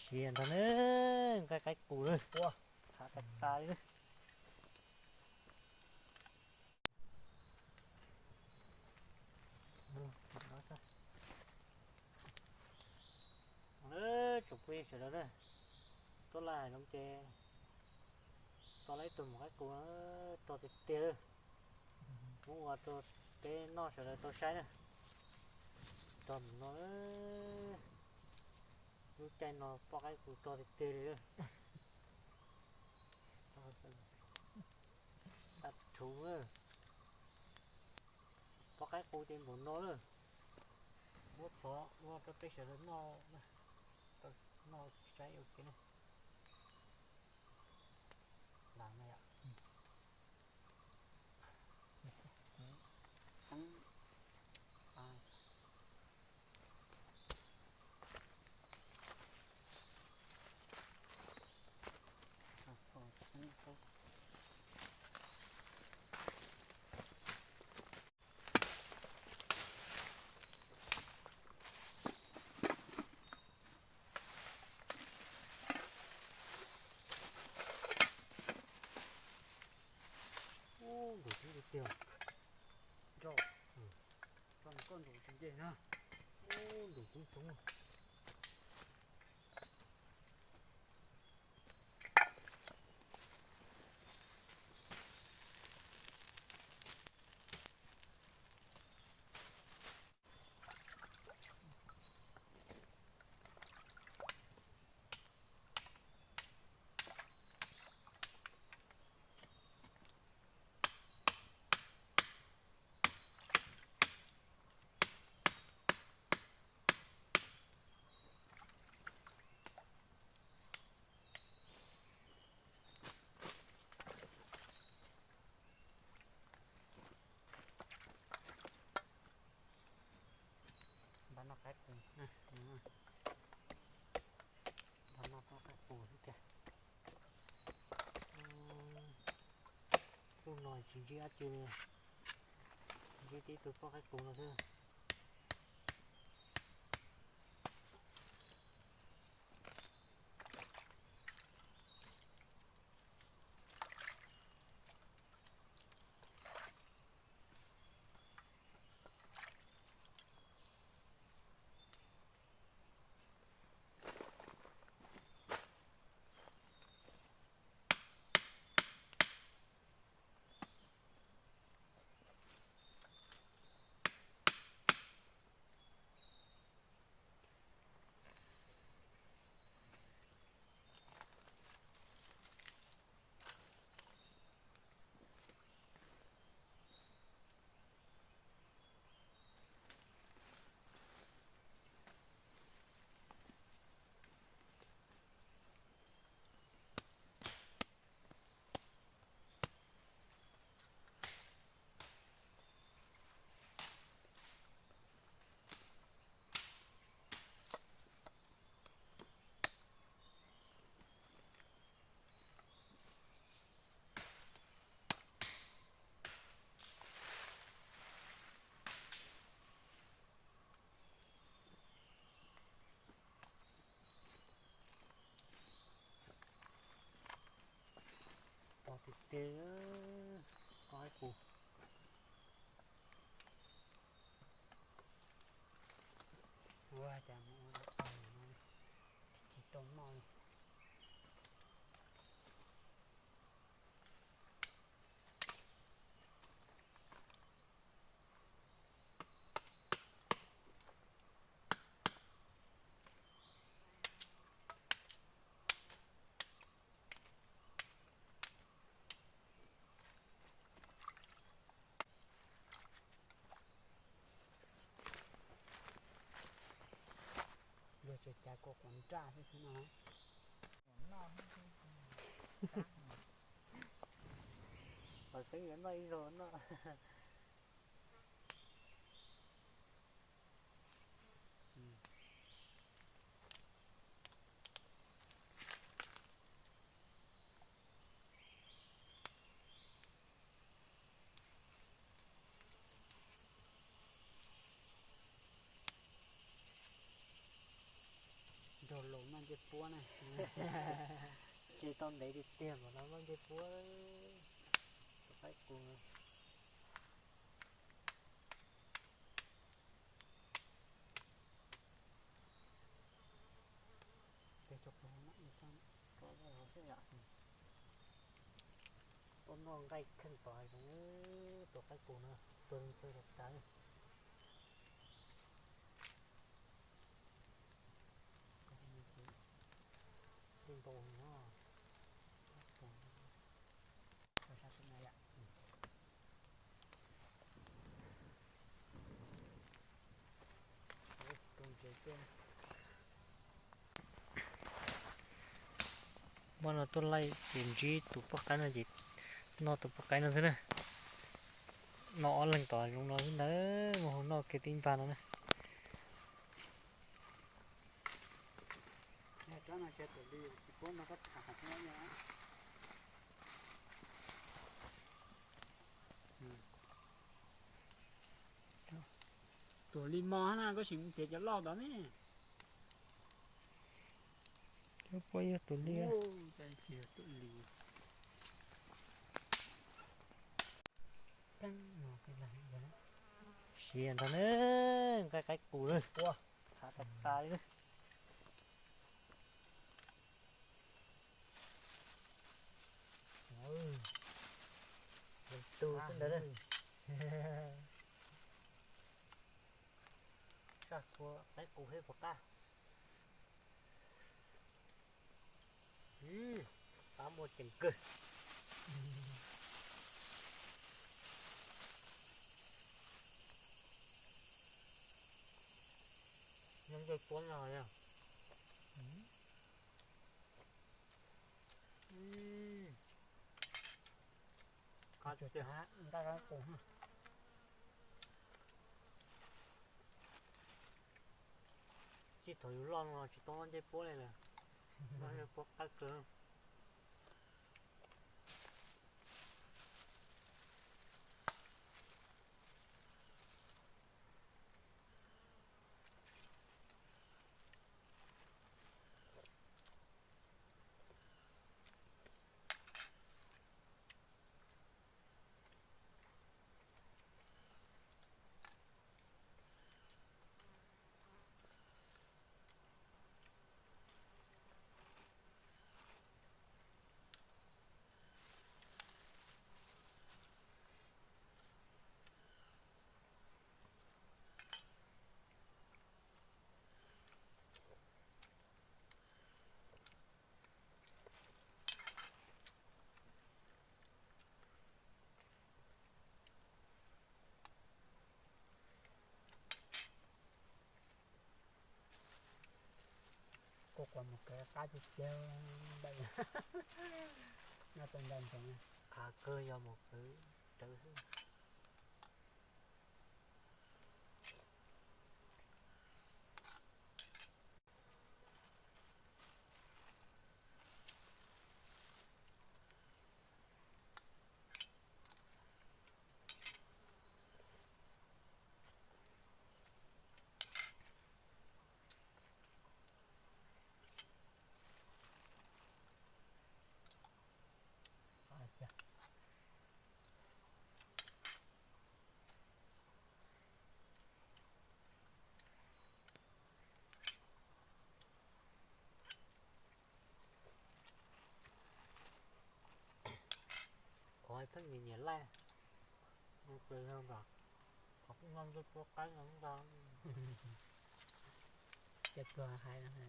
Siav ntag na, nqaij qaib qus na, ua, qhav tas tas li na. Tsoom phooj ywg sawv daws na, tuaj laj hais no ces tau lawm ib tug maum qaib qus rog tiag tiag, muab ua rau peb noj sawv daws tau saib na. Rog mus no, lub caij no poj qaib qus rog tiag tiag li. Dab rhuv, poj qaib qus ces npaum no lawm. Muab thov ua rau peb sawv daws noj, noj saib ua ke na. Las no yom. Ub, ntuj tub tiag tiag. Nrau, nrau koj ntuj tsis nce na. Ub, ntuj tub tub. Npaj noj qaib qus, npaj noj qaib qus xwb tiag. Txuj no tsis ntsib dab tsi li, ntsib tib tug poj qaib qus no xwb. Tau tiag tiag, poj qaib qus. Ua cas mus ua dab tsi no tsis tau noj li. Luag tsuas cav kua quav nraj xwb xwb no. Qhov xeeb yuav noj ib zaug noj. Ncej puab na. Tse tau ntev tiag tiag mas no muaj ncej puab. Tus qaib qus no. Peb cov plob no ib tsob rov los xwb yom. Tuaj noj nqaij kheej tod zoo, tus qaib qus no tuag leej twg los tas. Tej npau no, sab tim no yom. Hmo no tuaj laij ces ntsib tus poj qaib no ces noj tus poj qaib no xwb na. Noj ob leeg tom zoov no xwb ntawd, mus hauv noj kiag tib npag no na. Tuam li mos na, koj sim mus txiav cov loj tod ne. Cov puab yog tuam li. Siav ntag na, nqaij qaib qus na. Ua, khav tas tas li na. Leej twg xwb ntawd na. Saj txhua qaib qus thiab puas qab? Qab muaj ceem kawg. Nyob ncej puab no yog. Qab tiag. Txij thaum yus loj no tsis tau noj ncej puab li lawm. Noj ncej puab qab kawg. Kuv quas mus kawv qab tiag tiag, noj tau nta ntsoov. Qhov kawg yog mus kawv rawv xwb. Qhov pheej nyiam nyiam laij, qhov pheej noj ncej puab qaib no ntag. Ces pluag hais no.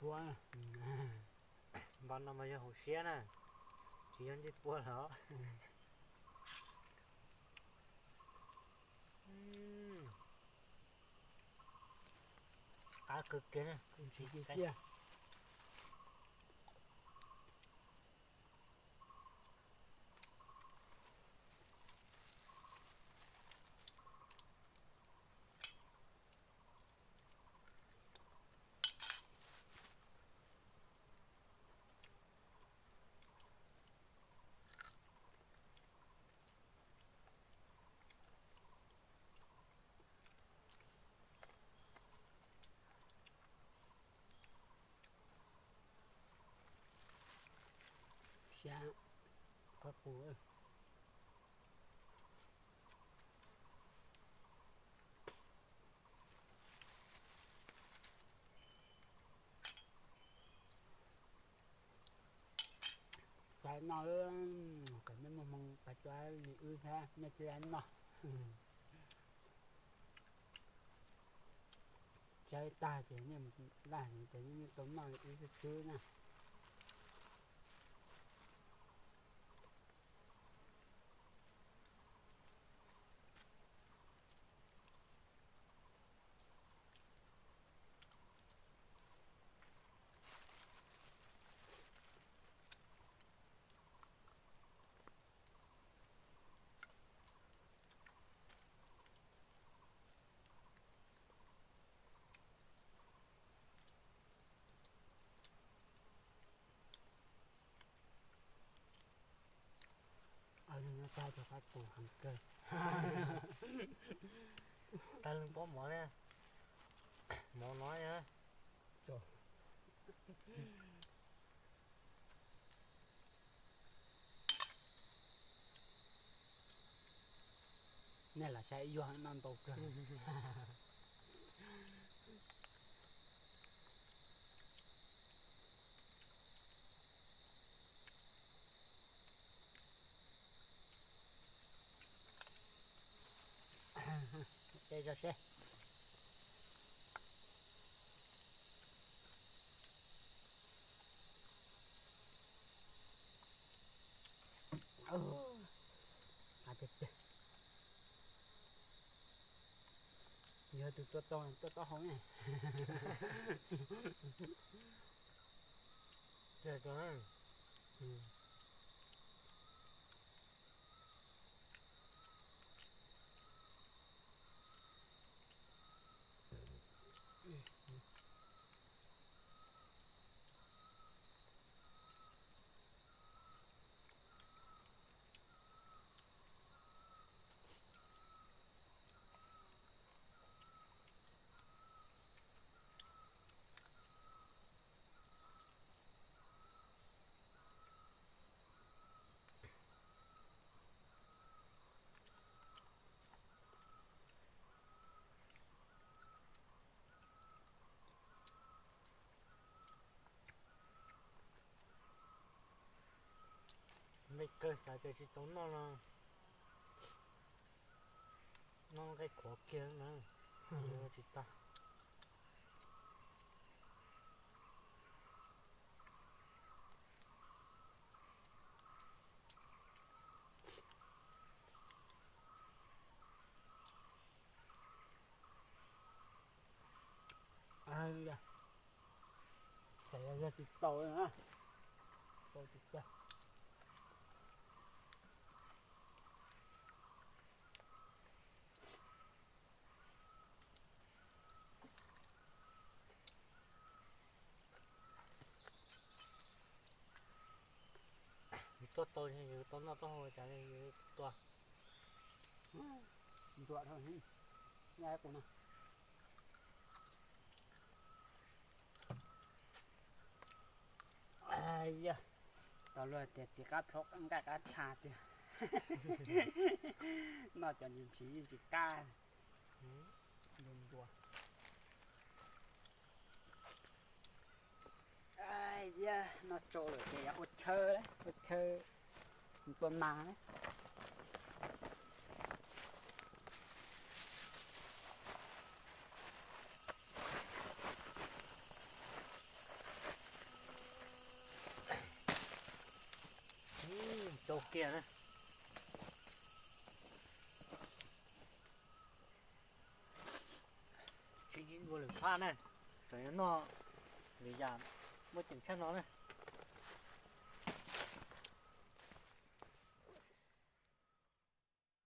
puab. Npau no mas yog hauv siab na, tsis yog ncej puab lawm. Qab kawg kiag na. Tsis tiag tiag. Sab qab qus. Xav noj, kom nej muaj hmoo pab cov li wb thiab nej thiaj li noj. Saib tag ces nej mus laj ces nej tau noj li wb xwb xwb na. Tag cov qab qus heev kawg. Tag lwm pob mov na. Mov no. Nej lam saib ib yuag noj ntau kawg. Ua ke tso seb. Qab tiag tiag. Yog tus tua tau, tua tau hauv ne. Nqaij kawg xav tias tsis tau noj no, noj nqaij khuav kiag na, tsis tag. Yog tsis tau na, tau tsis tag. Yus tuaj tau, yus tau noj taub hau cas yus tua. Ntuam dhau, nyob qub no. Yog tau luag tias txiv qab plhaub nqaij qab txha tiag. Noj cov ntsis ntsis yeej tsis qab. Ntuam. Yog noj tsau lawm ces yuav ua chaw, ua chaw tua nas. Kiag na. Tsis dua lwm phaj na, tseem yuav noj lwm yam muaj ceem tshaj no na.